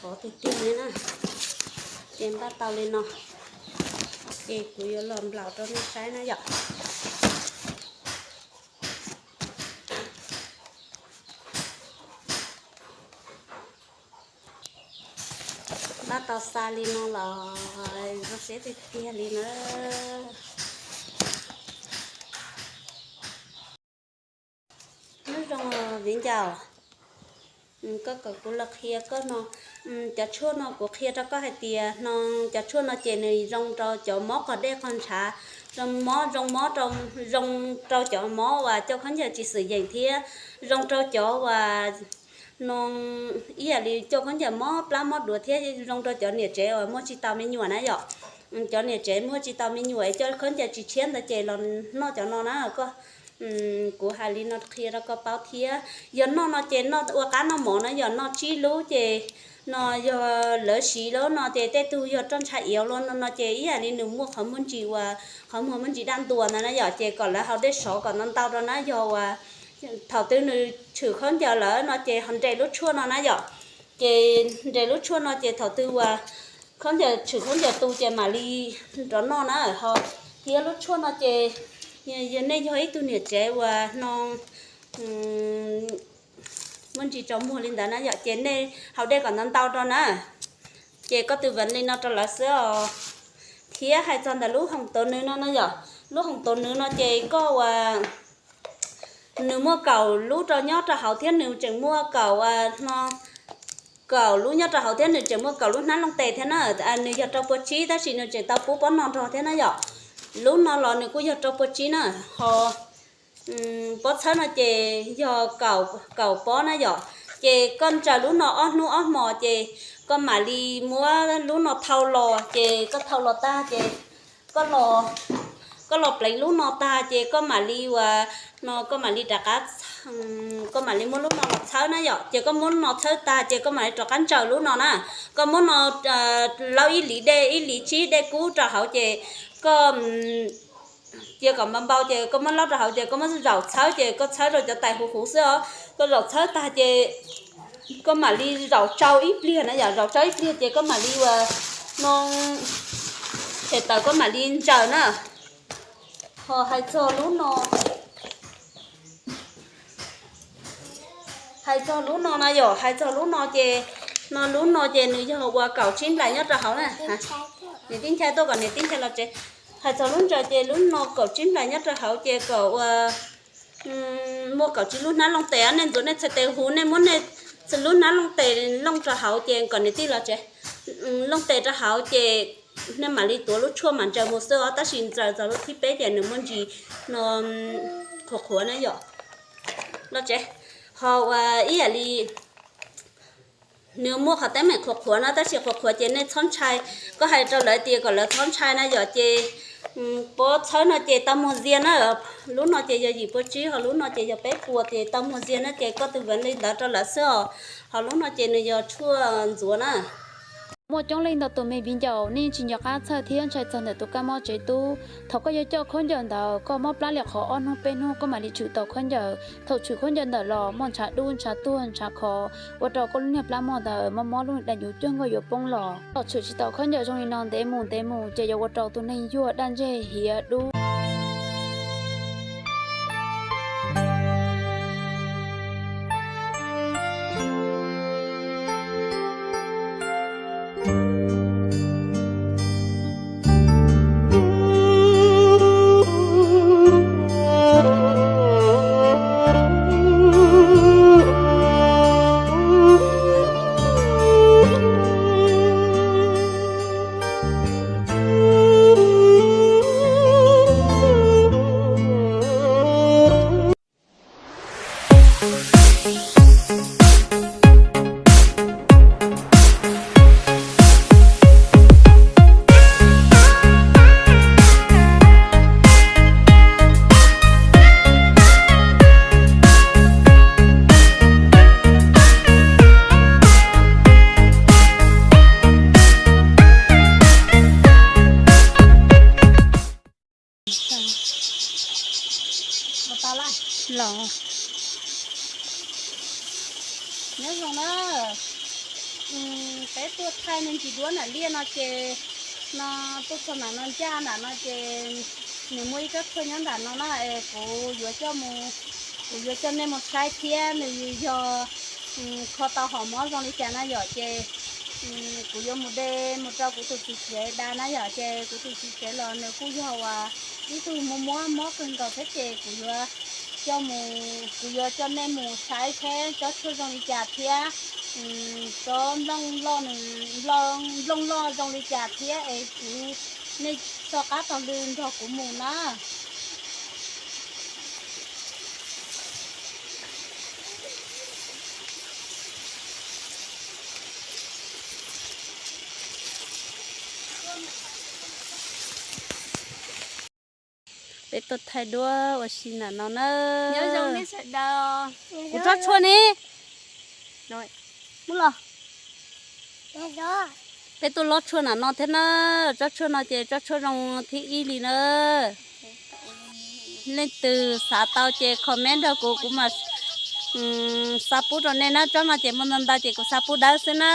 Qhov tiag tiag li na, ces npaj tau li no, ces kuv yuav los nplaum rau nej saib na yom. Npaj tau xa li no los zoo siab tiag tiag li na. Nyob zoo viv ncaus, koj kom kuv los qhia koj no, cov tshuaj no kuv qhia rau koj hais tias no, cov tshuaj no ces nws zoo rau cov mob qog dej qog ntshav, zoo mob, zoo mob rau, zoo rau cov mob uas coj khaub ncaws tsis xwm yeem thiab zoo rau cov uas no ib yam li coj khaub ncaws mob plab mob duav thiab zoo rau cov niam tsev uas muaj tsis tau me nyuam na yom. Cov niam tsev muaj tsis tau me nyuam es coj khaub ncaws tsis tshiab ntawd ces los noj cov no na koj. Kuv hais li no qhia rau koj paub thiab. Yog noj no ces noj ua qab noj mov na yom, noj tsib lub ces no yog lawv siv lawm no ces tej tug yog roj ntsha iav los no ces ib yam li nws muaj qhov muaj ntsis uas qhov muag muaj ntsis daj ntuas ntawd na yom, ces kom lawv haus dej sov kom ntau ntau rau na yog uas thaum twg nws tshwm khaub ncaws lawm no ces ho nres lub tshuaj no na yom. Ces nres lub tshuaj no ces thaum twg uas khaub ncaws tshwm khaub ncaws tu ces mam li rov noj na ho. Thiab lub tshuaj no ces yog nej yog ib tug niam tsev uas no muaj ntsis tsaus muag li ntawd na yom, ces nej haus dej kom ntau ntau rau na. Ces koj tus vaj li no rau lawv xwb os. Thiab hais txog ntawm lub hoom tauv nws no na yom, lub hoom tauv nws no ces koj uas nws muaj kaum lub rau nyob rau hauv thiab nws tseem muaj kaum no kaum lub nyob rau hauv thiab nws tseem muaj kaum lub hnab looj tes thiab na. Nws yog rau pua tsib tab sis nws tseem tau pub pob no nrog thiab na yom. Lub no los nws kuj yog rau pua tsib na ho. Pob txhawb no ces yog kaum pob na yom. Ces koj ntsaws lub no ob hnub ob hmos ces koj mam li muab lub no thau los ces koj thau los tag ces koj los pleev lub no tag ces koj mam li uas no koj mam li rov qab, koj mam li muab lub no los txhawb na yom. Ces koj muab lub no txhawb tag ces koj mam li rov qab ntsaws lub no na. Koj muab no laub ib lis dej, ib lis tsib dej kub rau hauv ces koj cia kom npau npau ces koj muab laub rau hauv ces koj muab zaum txhawb ces koj txhawb rau cov tais huv huv xwb os. Koj zaum txhawb tag ces koj mam li zaum tsau ib pliag na yom, zaum tsau ib pliag ces koj mam li uas no, ces tawm koj mam li ntsaws na. Ho hais txog lub no, hais txog lub no na yom, hais txog lub no ces no lub no ces nws yog uas kaum tsib nplais nyob rau hauv na. Niam tij Nchai tuaj kom niam tij Nchai los tsev. Hais txog lub ntsaws ces lub no kaum tsib nplais nyob rau hauv ces kom uas muaj kaum tsib lub hnab looj tes, nej ntxuav nej txhais tes huv nej muab nej lub hnab looj tes looj rau hauv ces kom niam tij los tsev. Looj tes rau hauv ces nej mam li tuav lub tshuaj mam ntsaws mus xwb os, tab sis ntsaws txog lub thib peb ces nws muaj ntsis no qhuav qhuav na yom. Los tsev, ho uas ib yam li nws muaj qhov teeb meem qhuav qhuav no tab sis qhuav qhuav ces nej txhob ntshai. Koj hais rau lawv tias kom lawv txhob ntshai na yom, ces pob txhawb no ces tau muag zias na. Lub no ces yog yim pua tsib, ho lub no ces yog peb puas, ces tau muag zias na, ces koj tus vaj li ntawd rau lawv xwb os. Ho lub no ces nws yog tshuaj ntxuav na. Muaj coob leej ntau tus me viv ncaus nej tsis nco qab txhawj thiab ntshai txog ntawm tus kab mob tsev tub. Thaum koj yuav coj khaub ncaws ntawd koj mob plab li qhov ob hnub peb hnub koj mam li tshwm tau khaub ncaws. Thaum tshwm khaub ncaws ntawm los muaj ntshav dub ntshav tuag ntshav khov, ua rau koj lub niag plab mog ntawd mob mob lub daj nyuv cuag nkauj yuav poob los. Thaum tshwm tsis tau khaub ncaws zoo li no ntev mus ntev mus ces yuav ua rau tus neeg yuag daj ntseg hiav dub. Thaij me ntsis duab nram liaj no ces, no tuaj txog nram no ncaj nram no ces nws muaj ib tsob tshuaj nyob nram no na es kuv yuav coj mus, kuv yuav coj nej mus saib thiab nws yog kho tau hom mob zoo li cas na yom ces kuv yuav mus de mus rau kuv tus txiv tsev da na yom ces kuv tus txiv tsev los nws kuj yog uas ib tug muaj muab mob kawg nkaus thiab ces kuv yuav coj mus, kuv yuav coj nej mus saib seb tsob tshuaj zoo li cas thiab tsob nplooj loj nws, nplooj loj zoo li cas thiab es kuv, nej txoj qab taug lw nrog kuv mus na. Peb tuaj thaij duab ua si nram no na. Kuv tsob tshuaj ne, mus los. Peb tuaj lob tshuaj nram no thiab na. Tsob tshuaj no ces tsob tshuaj zoo thib ib li na. Leej twg xav tau ces comment nrog kuv, kuv mam xa pub rau nej na. Tsob no ces muaj ntau ntau ces kuv xa pub dawb xwb na.